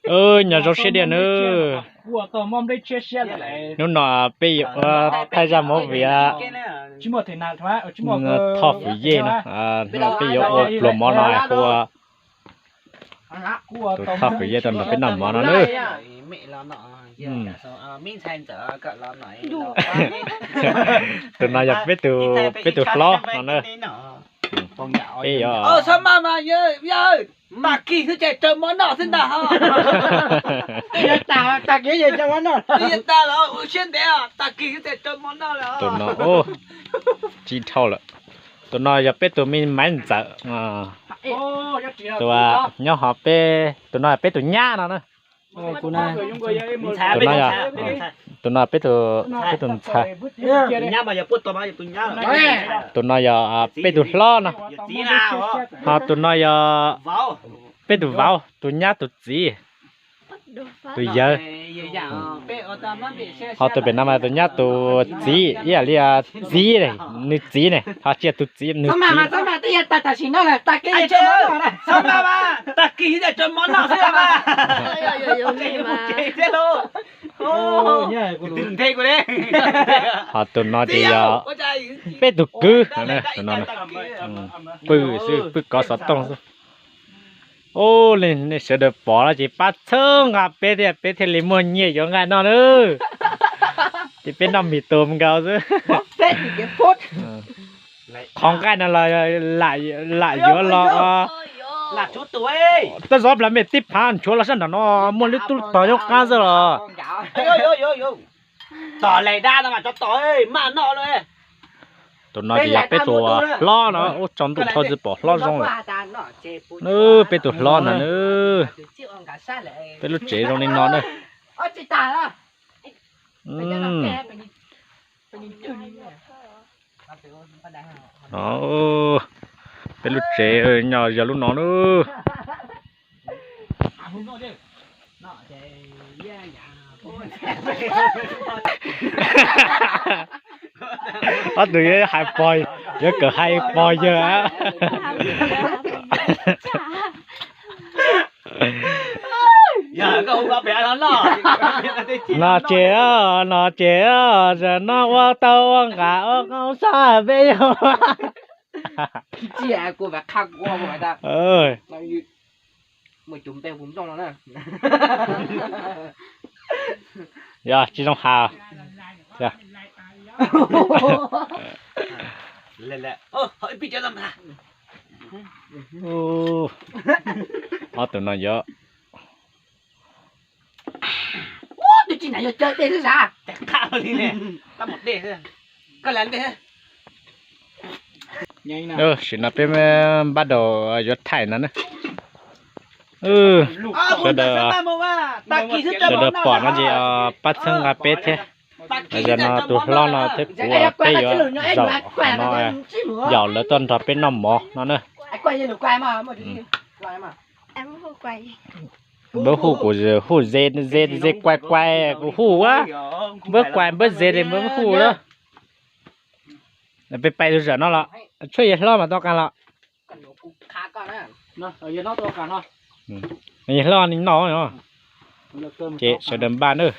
Nyob zoo siab diam nawb. Hnub no peb yuav ua thaij zaj movie Thoj Fwm Yej no. Hnub no peb yuav ua pluas mov no hu ua tus Thoj Fwm Yej tuaj nrog peb noj mov no nawb. Tus no yog peb tus hlob no na. Peb yuav, tag kis xwb ces raws mov noj xwb ntag ho. Twb yog tag, tag kis ces raws mov noj, twb yog tag los ua siab ntev os, tag kis xwb ces raws mov noj lawm. Tus no tsis dhau lawm. Tus no yog peb tus me maiv ntxawm, tus nyob hov peb, tus no yog peb tus nyab no na. Tus no yog, tus no peb tus, peb tus ntxhais. Tus no yog peb tus hlob no. Ho tus no yog peb tus vauv, tus nyab tus txiv, tus yawg. Ho tus pem no mas tus nyab tus txiv ib yam li txiv, nws txiv ne, ho tsis yog tus txiv, nws txiv. Ho tus no ces yog peb tus kwv, pw xwb, pw kov xov tooj xwb. Ub, nej sawv daws pom no ces pab txhawb nqa peb thiab peb thiaj li muaj nyiaj yuav nqaij noj na. Ces peb noj mis tus nkaus xwb. Qhov nqaij no los lam yuav los, tej zaum plas mej tib phav nchuav los sab nram no muaj lub tub tog nyob qab xwb los. Tus no ces yog peb tus hlob no, ub tsaus ntuj thaum tsis pom hlob zoo lawm. Peb tus hlob no na, peb lub tsev zoo li no na. Peb lub tsev nyob yog lub no na. Ob tug yuav hais pog, yuav kawm hais pog yawg. No ces, no ces, zaum no ua tau ua nqa ua qoob sab peb yog. Yog tsis zoo has. Ob tug no yog, sim no peb npaj daus yuav thaij no na. Sawv daws, sawv daws pom no ces pab txhawb nqa peb thiab. Zaum no tus hlob no thiab kuv peb yuav zaum no, yaum lawv tuaj nrog peb noj mov no na. Npawb hu kuv, hu ze ze ze kuai kuai kuv hu a. Npawb kuai npawb ze li npawb hu lawm. Peb pais tus zaum no los tshuav yawg hlob mas tau qas los. Yawg hlob no, ces sawv daws npaj nawb.